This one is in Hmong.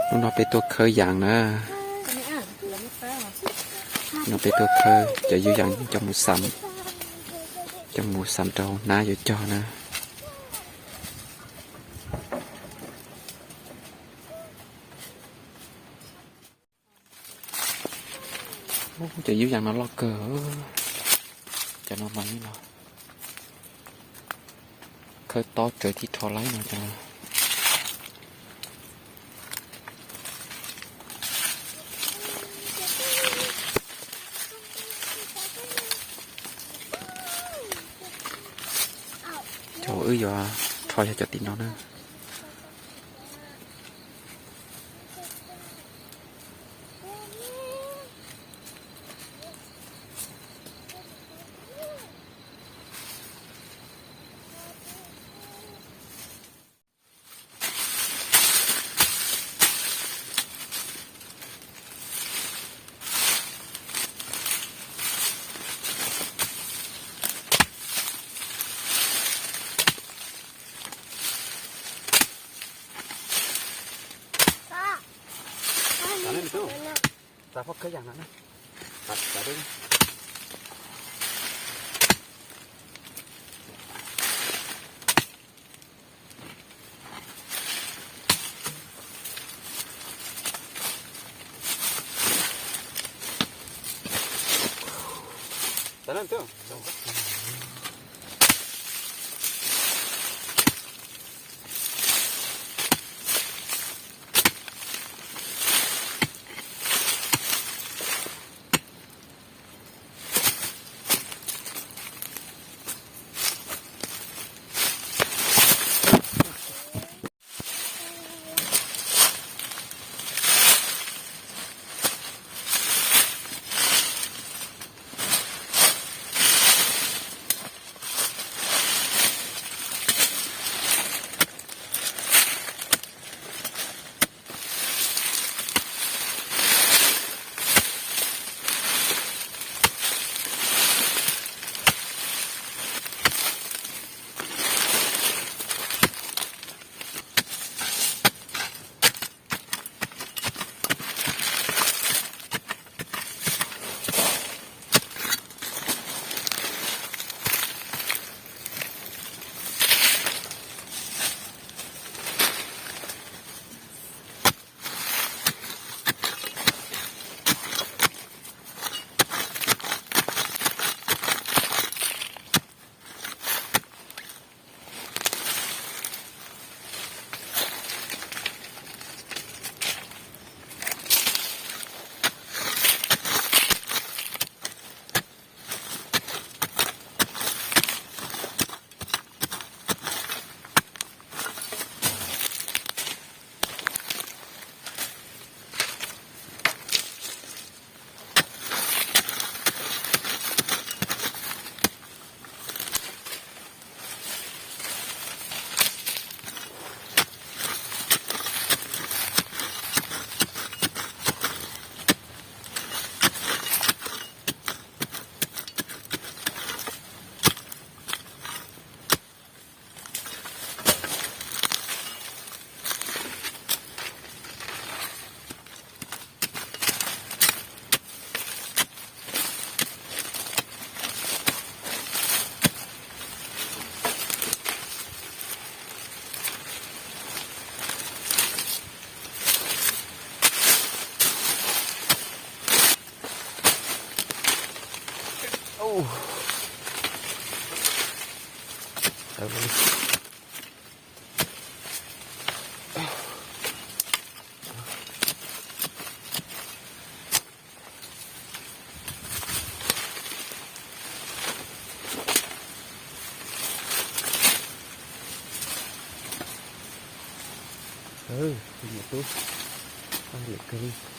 Hnub no peb tuaj khawb yas na. Hnub no peb tuaj khawb cov yub yas coj mus xam, coj mus xam rau hnab yuav cog na. Cov yub yas no loj kawg. Cov no mas li no, khawb tob tsawv tib rho laib no cov no. Cov uas wb yuav rho yog cov tim no na. Tus niam tub, lawm kawg li.